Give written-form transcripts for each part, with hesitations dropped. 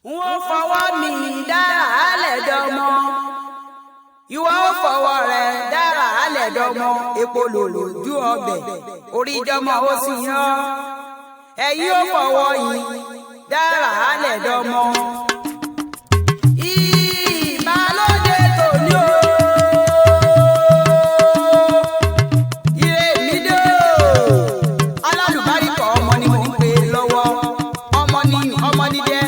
N ó fọwọ́ mi dára álẹ̀ dọ́mọ. Ìwọ ó fọwọ́ rẹ dára álẹ̀ dọ́mọ. Epo lòlò ju ọbẹ̀, orí jọmọ ó sì yan. Ẹ̀yin ó fọwọ́ yìí dára álẹ̀ dọ́mọ. Ìbálòdé tòní o. Ire mi dé o. Alálùbáríkọ̀ ọmọ ni mò ń pè lọ́wọ́. Ọmọ ni ọmọ ní jẹ́.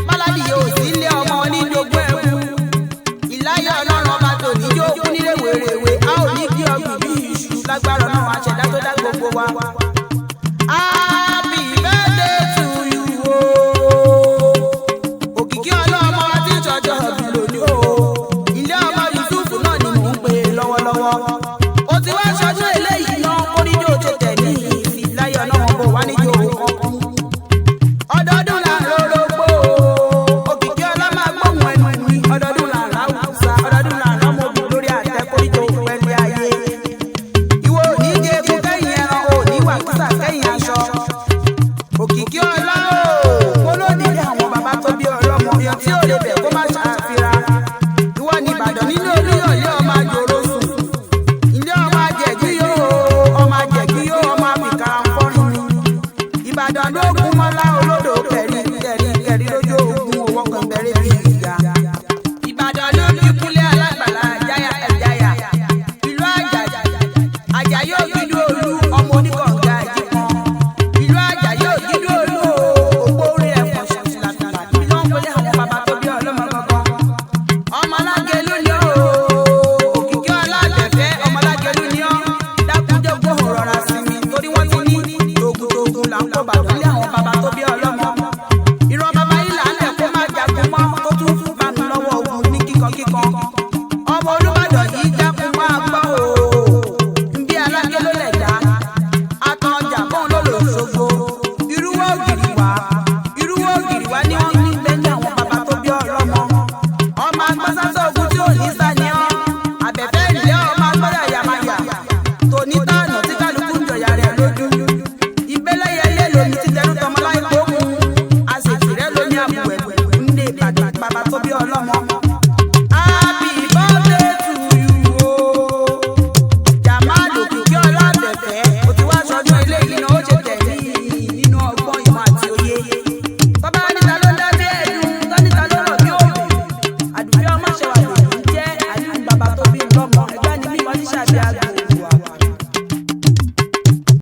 Báládì yóò sí ilé ọmọ oníjogún ẹ̀kú. Ìláyà Ọlọ́run ọba tòní yóò kú nílé wèrèwé. A ò ní kí ọgbìn bí iṣu lágbára náà àṣẹdá tó dá gbogbo wa. Happy birthday to you o. Òkìkí ọlọ́mọ tí ń ṣọjọ́ ọdún lónìí o. Ilé ọmọ Yusufu náà ni mò ń pè lọ́wọ́lọ́wọ́. Ó ti wá ṣọdún eléyìí náà kórìíjó tó tẹ̀ ní ìfìláyọ̀ náà wọn bò wá níjó kan. Ọdọọdún là ń rorogbo o. Òkìkí ọlá máa gbóhùn ẹnu mi. Ọdọọdún là ń ráwùsà. Ọdọọdún là ń rámọ̀bù lórí àtẹ kórìíjó pẹ̀lú ayé. Ìwọ ò ní jẹ egun kẹ́yìn ẹran, ò ní wàkísà kẹ́yìn aṣọ. Òkìkí ọlá o. Mo lónìí ní àwọn bàbá tó bí ọlọ́mọ. Èèyàn tí ò lè bẹ̀ kó má ṣàfihàn. Ìwọ ni Ìbàdàn nínú Olúyọ̀lé ọmọ àjòrò sùn. Ilé ọmọ àjẹ̀gí yóò, ọmọ àjẹ̀gí yóò, ọmọ àfikàrà ń fọ́rin ni. Ìbàdàn ló kún mọ́lá olódò kẹ̀rí kẹ̀rí kẹ̀rí lójú ogun owó kan bẹ̀rẹ̀ bí ìjà. Ìbàdàn ló bí Kúnlé alágbàlá jáyà ẹ̀jáyà. Ìlú Àjàyí, Àjàyí ògidì olú ọmọ oníkànga ẹ̀jíkan. Ìlú Àjàyí ògidì olú òpó orí ẹ̀fọ̀n ṣàfìlàfìlà. Ibi tó ń wọlé àwọn bàbá tó bí ọlọ́mọ gangan. Ọmọ alágẹ̀lú ni ó, òkìkí ọlá àgbẹ̀fẹ́ ọmọ alágẹ̀lú ni ó. Dákúnjẹ́ gbóhùn rọra sí mi torí wọ́n ti ní togun-togun là ń kó bàdàn lé àwọn bàbá tó bí ọlọ́mọ. Ìran bàbá yìí là ń lẹ̀ kó má jagun mọ́ tó tún bá mi lọ́wọ́ ogun ní kíkankíkan. Ọmọ Olúbàdàn yìí dákun máa gbọ́ o. Nbí alágé ló lẹ̀ dá. Atan ọjà bóun ló lò ṣogbo. Irúwọ́ ògìrì wá. Irúwọ́ ògìrì wá ní wọ́n ní bẹ́ẹ̀ ní àwọn bàbá tó bí ọlọ́mọ. Ọmọ agbọ́sásọ́ ogun tí ò ní sá ni ọ́. Àbẹ̀fẹ́ ìlẹ́ ọmọ agbọ́dọ̀ yàmáyà. Tòní tànà tí kálukú ń jọyà rẹ̀ lójú. Ìgbéléyẹlé lomi tí